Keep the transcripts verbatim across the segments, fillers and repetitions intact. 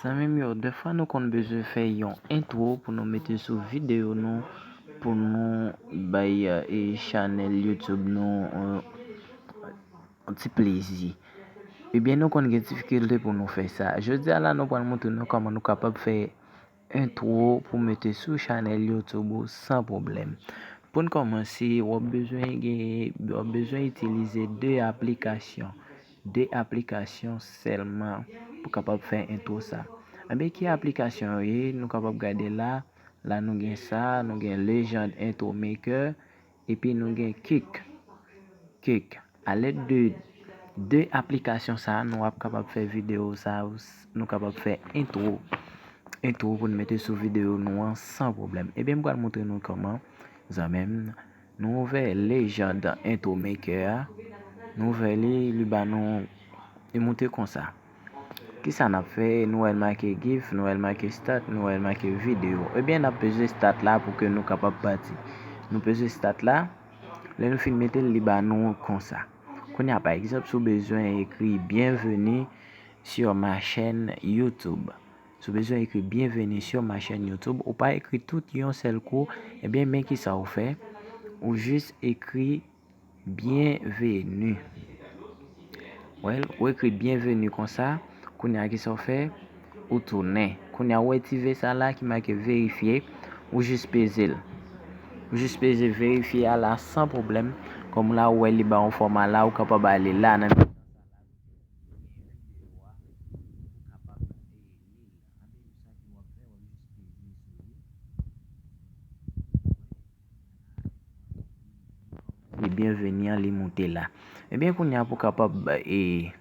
Zanmi m yo, defwa nou konn bezwen fè yon entwo pou nou mete sou videyo nou, pou nou bay, e, chanèl YouTube nou, e, ti plezi. Ebyen, nou konn gen difikilte pou nou fè sa. Jodi a la, nou pral montre nou kòman nou kapab fè entwo pou mete sou chanèl YouTube ou san pwoblèm. Pou n kòmanse, w ap bezwen gen, w ap bezwen itilize de aplikasyon. De aplikasyon sèlman pou kapab fè entwo sa. Ebyen, ki aplikasyon yo ye? Nou kapab gade la. La, nou gen sa, nou gen Legend Intro Maker, epi nou gen Kick. Kick. Alèd de de aplikasyon sa a, nou ap kapab fè videyo sa a, nou kapab fè entwo, entwo pou n mete sou videyo nou an san pwoblèm. Ebyen, m pral montre nou kòman, zanmi m, nou ouvè Legend Intro Maker a, nou ouvè li, li ba nou, li moute konsa. Kisa n ap fè? Nou wè l make GIF, nou wè l make Start, nou wè l make Video. Ebyen, n ap peze Start la pou ke nou kapab pati. Nou peze Start la. Lè nou fin mete l, li ba nou konsa. Kounye a, pa egzanp, si w bezwen ekri Bienvenue sur ma chaîne YouTube. Si w bezwen ekri Bienvenue sur ma chaîne YouTube, ou pa ekri tout yon sèl kou, ebyen, men kisa w fè? Ou jis ekri Bienvenue. Wè, ou ekri Bienvenue konsa. Kounye a, kisa w fè? Ou tounen. Kounye a, ou wè ti V sa la ki make verifye. Ou jis peze l. Ou jis peze verifye a la san pwoblèm. Kòm la, ou wè li ba yon fòma la, ou kapab ale la nan E Bienvenue an, li moute la. Ebyen, kounye a pou kapab, e,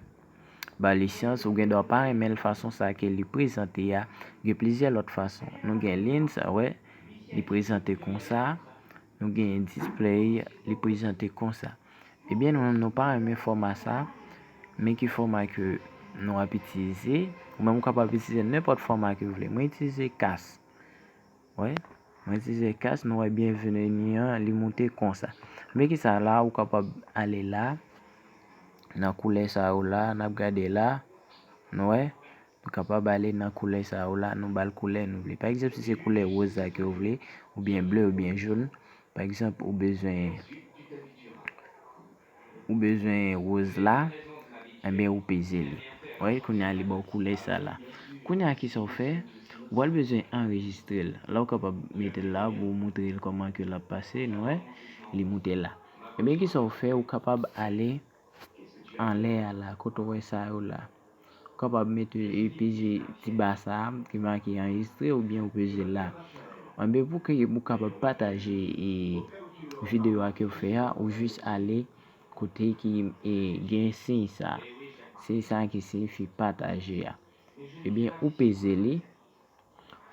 ba li chans, ou gen dwa pa renmen l fason sa ke li prezante a. Gen plizyè lòt fason. Nou gen Lens, wè, li prezante konsa. Nou gen Display, li prezante konsa. Ebyen, nou menm, nou pa renmen fòma sa. Men ki fòma ke nou ap itilize. Ou menm, ou kapab itilize nenpòt fòma ke w vle. Mwen itilize CAS. Wè, mwen itilize CAS, nou wè Bienvenue an, li moute konsa. Men kisa la, ou kapab ale la, nan koulè sa yo la, n ap gade la, nou wè, nou kapab ale nan koulè sa yo la, nou ba l koulè nou vle. Pa egzanp, si se koulè woz la ke w vle, oubyen ble, oubyen jòn, pa egzanp, ou bezwen ou bezwen woz la, enben, ou peze li. Wè, kounye a, li ba w koulè sa la. Kounye a, kisa w fè? Ou pral bezwen anrejistre l. La, ou kapab mete l la pou w montre l kòman ke l ap pase, nou wè, li moute la. Ebyen, kisa w fè? Ou kapab ale anlè a la, kote w wè sa yo la. Ou kapab mete, e, peze ti ba sa a ki make anrejistre oubyen ou peze la. Enben, pou ke ou kapab pataje, e, videyo a ke w fè a, ou jis ale kote ki, e, gen siy sa. Siy sa ki siyifi pataje a. Ebyen, ou peze li.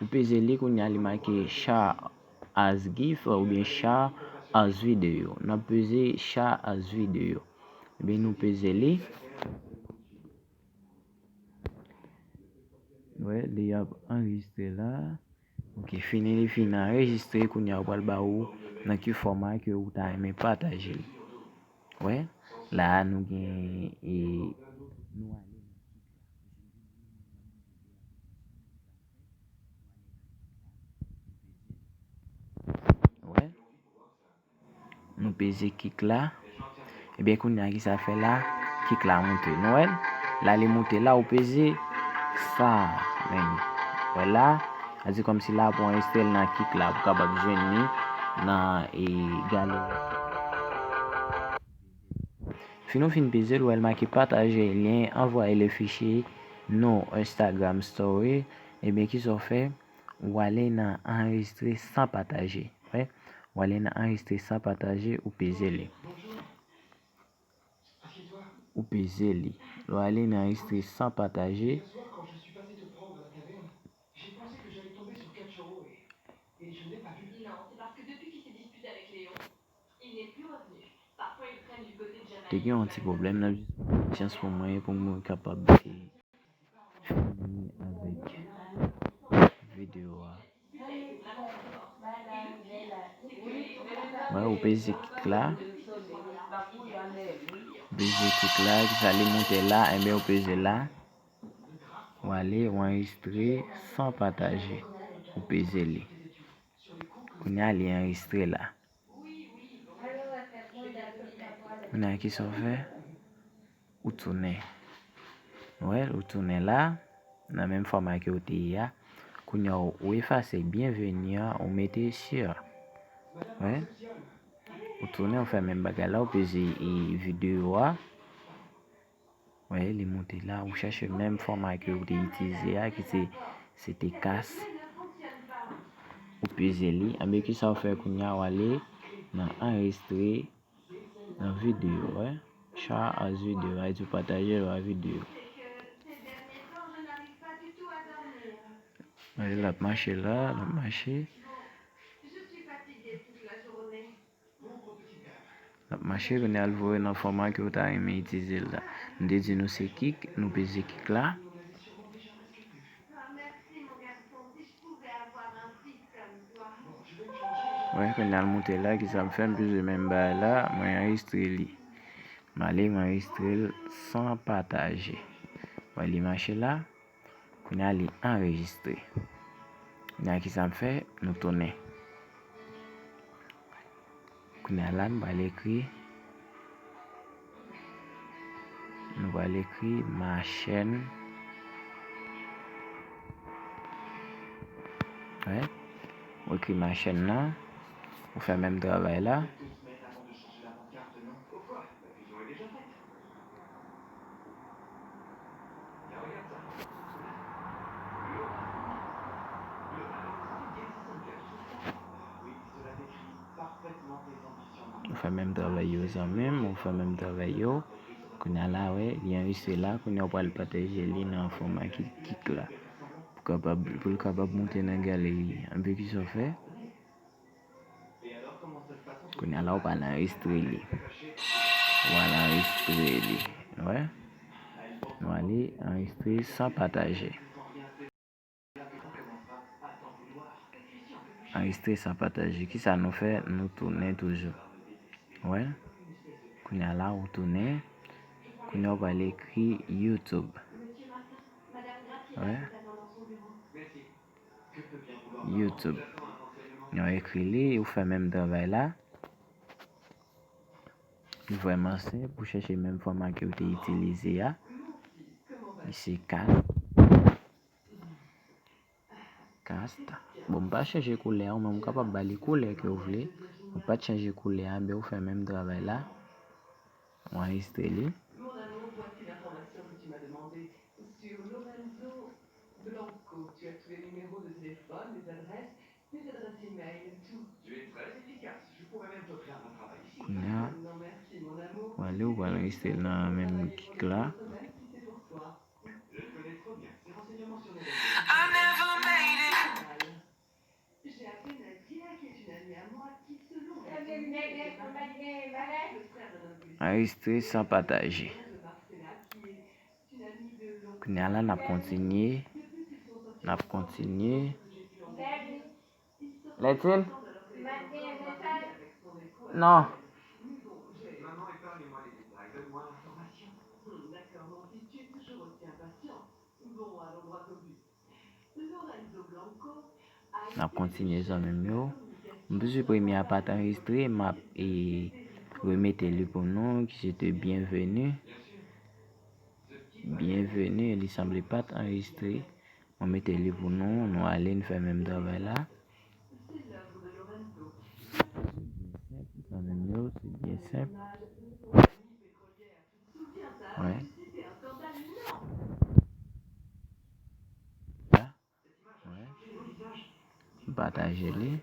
Ou peze li, kounye a li make Share as GIF oubyen Share as Video. N ap peze Share as Video. Ebyen, nou peze li. Wè, li ap anrejistre la. Ok, fini li fin anrejistre, kounye a ou pral ba ou nan ki fòma ke ou ta renmen pataje l. Wè, la a nou gen, e, nou ale nan Kick la. Wè. Nou peze Kick la. Ebyen, kounye a, kisa fè la? Kick la moute. Nou wè l? La, li moute la, ou peze sa. Men, wè la? Sa di kòmsi la pou anrejistre l nan Kick la, pou kapab jwenn li nan, e, galeri. Fin ou fin peze l, ou wè l make pataje lyen, envoyer le fichier, non, Instagram Story. Ebyen, kisa w fè? Ou ale nan anrejistre san pataje. Wè, ou ale nan anrejistre san pataje, ou peze li. Ou peze li. Lè w ale nan anrejistre san pataje. Te gen yon ti pwoblèm, n ap jis pran pasyans pou mwen, pou mwen kapab fini avèk videyo a. Wè, ou peze Kick la. Ou peze Kick la, ki sa li moute la, enben ou peze la. Ou ale, ou anrejistre san pataje. Ou peze li. Kounye a, li anrejistre la. Kounye a, kisa w fè? Ou tounen. Ou wè, ou tounen la, nan menm fòma ke w te ye a. Kounye a, ou efase byenveni an, ou mete sur. Ou wè? Ou tounen, ou fè menm bagay la, ou peze, e, videyo a. Ou wè, li moute la, ou chèche menm fòma ke ou te itilize a, ki se, se te kas. Ou peze li. Anben, kisa w fè kounye a? Ou ale nan anrejistre nan videyo, wè. Share as video, sa vle di w pataje l a videyo. Wè, l ap mache la, l ap mache. L ap mache, kounye a l voye nan fòma ke w ta renmen itilize l la. M te di nou se Kik, nou peze Kik la. Wè, kounye a l moute la, kisa m fè? M peze menm bagay la, mwen anrejistre li. M ale, m anrejistre l san pataje. Wè, li mache la. Kounye a, li anrejistre. Kounye a, kisa m fè? Nou tounen. Kounye a la, nou pral ekri, nou pral ekri ma chaîne. Wè. Ou ekri ma chaîne nan. Ou fè menm travay la. Ou fè menm travay yo, zanmi m, ou fè menm travay yo. Kounye a la, wè, li anrejistre la, kounye a w pral pataje li nan fòma Kik, Kik la. Pou kapab, pou l kapab moute nan galeri. Anben, kisa w fè? Kounye a la, w pral anrejistre li. W pral anrejistre li. Wè? Nou ale anrejistre san pataje. Anrejistre san pataje. Kisa nou fè? Nou tounen toujou. Wè? Kounye a la, ou tounen. Kounye a, w pral ekri YouTube. Wè? YouTube. Nou ekri li, ou fè menm travay la. Li vrèman senp, ou chèche menm fòma ke w te itilize a. Li se kas. Kas. Bon, m pa chanje koulè a, ou menm ou kapab ba li koulè ke w vle. Ou pa t chanje koulè a, men ou fè menm travay la. Ou anrejistre li. Blanco, tu as tous les numéros de téléphone, les adresses, les adresses email, tout. Tu es très efficace. Je pourrais même t'offrir un travail ici. Kounye a, w ale, w pral anrejistre nan menm Kik la. Même si c'est pour toi. Je le connais trop bien. Ses renseignements sur nos... I never made it. J'ai à peine un tiers qui est une amie à moi qui, selon les souvenirs, est mariée avec le frère d'un homme policier. Anrejistre san pataje. Kounye a la, n ap kontinye. N ap kontinye. Letine? Non. N ap kontinye, zanmi m yo. M bezwen premye a pa t anrejistre, m ap, e, remete li pou nou, ki se te byenveni. Byenveni, li sanble pa t anrejistre. Mwen mete li pou nou, nou ale, n fè menm travay la. Zanmi m yo, se byen senp. Wè. La. Wè. M pataje li.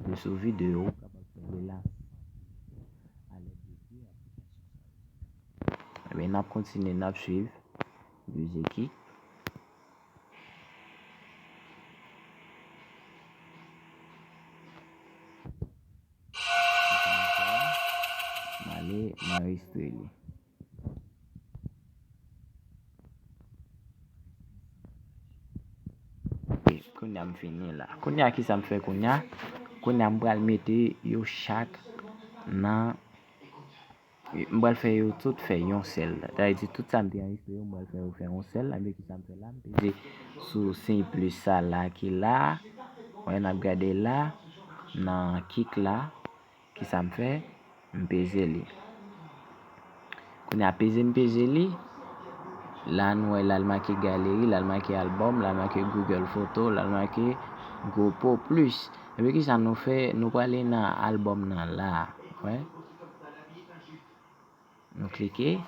Li sou videyo, ou kapab fè relasyon alèd de de aplikasyon sa yo. Ebyen, n ap kontinye, n ap swiv. Mizik. M ale, m anrejistre li. E kounye a m fini la. Kounye a, kisa m fè kounye a? Kounye a m pral mete yo chak nan, m pral fè yo tout fè yon sèl. Sa vle di tout sa m te anrejistre yo, m pral fè yo fè yon sèl. Ebyen kisa m fè la? M peze sou siy plis sa la ki la. Wè, n ap gade la, nan kik la. Kisa m fè? M peze li. Kounye a peze m peze li, la nou wè l al make galeri, l al make albòm, l al make Google Foto, l al make Gopo Plus. Epi kisa nou fè? Nou prale nan albòm nan la. Wè. Nou klike.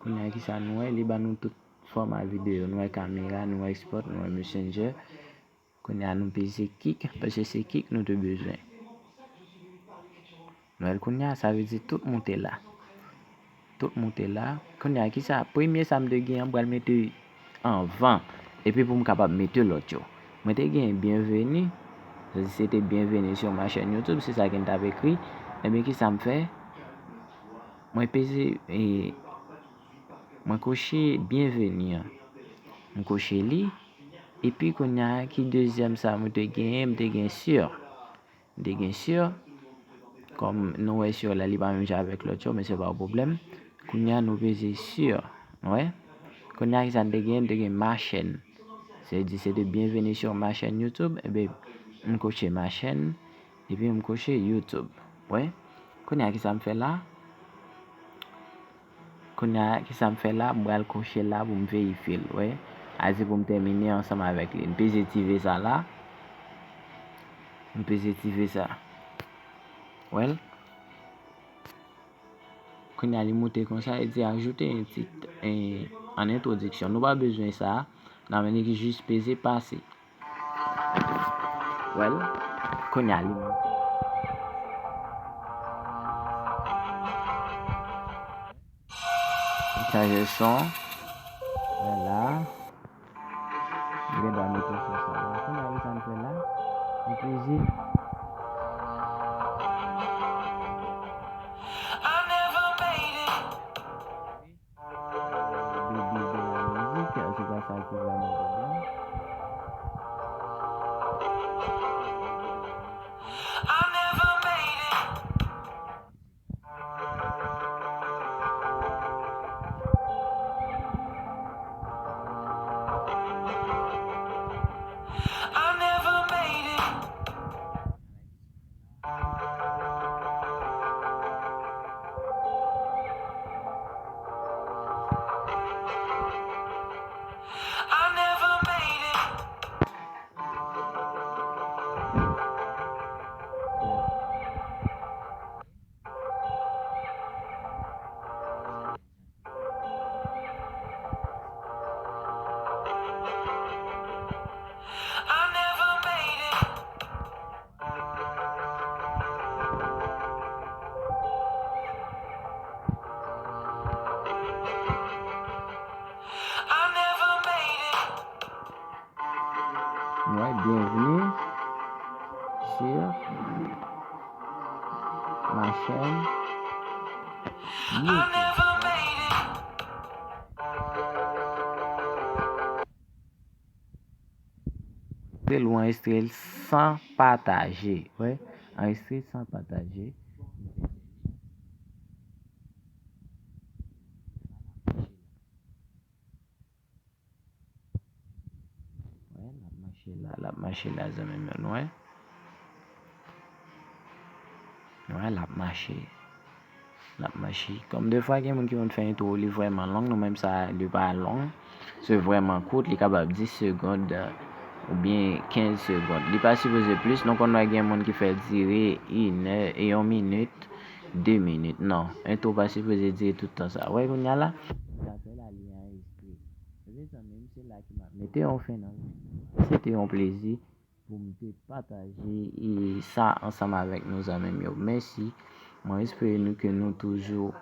Kounye a kisa nou wè? Li ban nou tout fòma videyo. Nou wè kamera, nou wè export, nou wè messenger. Kounye a nou peze kik, paske se kik nou te bezwen. Nou wè l kounye a, sa vle di tout moute la. Tout moute la. Kounye a kisa? Premye sa m te gen an, m pral mete anvan. Epi pou m kapab mete lòt yo. Mwen te gen byenveni. Sa vle di se te byenveni sur ma chaîne YouTube, se sa ke m t ap ekri. Ebyen kisa m fè? Mwen peze, e, mwen koche byenveni an. M koche li. Epi kounye a, ki dezyèm sa mwen te genyen? M te gen sur. M te gen sur. Kòm nou wè sur la, li pa menm jan avèk lòt yo, men se pa yon pwoblèm. Kounye a, nou peze sur. Nou wè? Kounye a, kisa n te gen? N te gen ma chaîne. Se di, se te byenveni sur ma chaîne YouTube. Ebyen, m koche ma chaîne. Epi m koche YouTube. Wè? Kounye a, kisa m fè la? Kounye a, kisa m fè la? M pral koche la pou m verifye l, wè. A di pou m tèmine ansanm avèk li. M peze ti ve sa la. M peze ti ve sa. Wè l? Kounye a, li moute konsa, li di ajoute yon tit, eh, an entwodiksyon. Nou pa bezwen sa. N a mennen ki jis peze pase. Wè l? Kounye a, li moute. Chaje son. Vwala. M gen dwa mete son sa la. Kounye a, sa m fè la? M peze. Bebe de la mizik, se pa sa ki vrèman pwoblèm. Nou wè, bienvenue sur ma chaîne YouTube. Anrejistre l, ou anrejistre l san pataje. Wè, anrejistre l san pataje. Wè, l ap mache la, l ap mache la, zanmi m yo, nou wè. Nou wè, l ap mache. L ap mache. Kòm defwa gen moun ki konn fè entwo, li vrèman long, nou menm sa, li pa long. Se vrèman kout, li kapab dis segond, oubyen kenz segond. Li pa sipoze plis, nou konn wè gen moun ki fè dire inè, e yon minit, de minit. Non, entwo pa sipoze dire tout tan sa. Wè, kounye a la, sa fè la, li anrejistre. Ebyen, zanmi m, se la ke m ap mete yon fen nan. Se te yon plezi pou m te pataje, e, sa ansanm avèk nou, zanmi m yo. Mèsi. Mwen espere nou ke nou toujou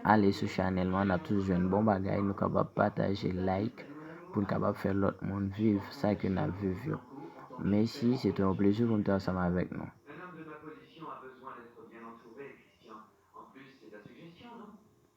ale sou chanèl mwen, n ap toujou jwenn bon bagay, nou kapab pataje, like, pou n kapab fè lòt moun viv sa ke n ap viv yo. Mèsi, se te yon plezi pou m te ansanm avèk nou.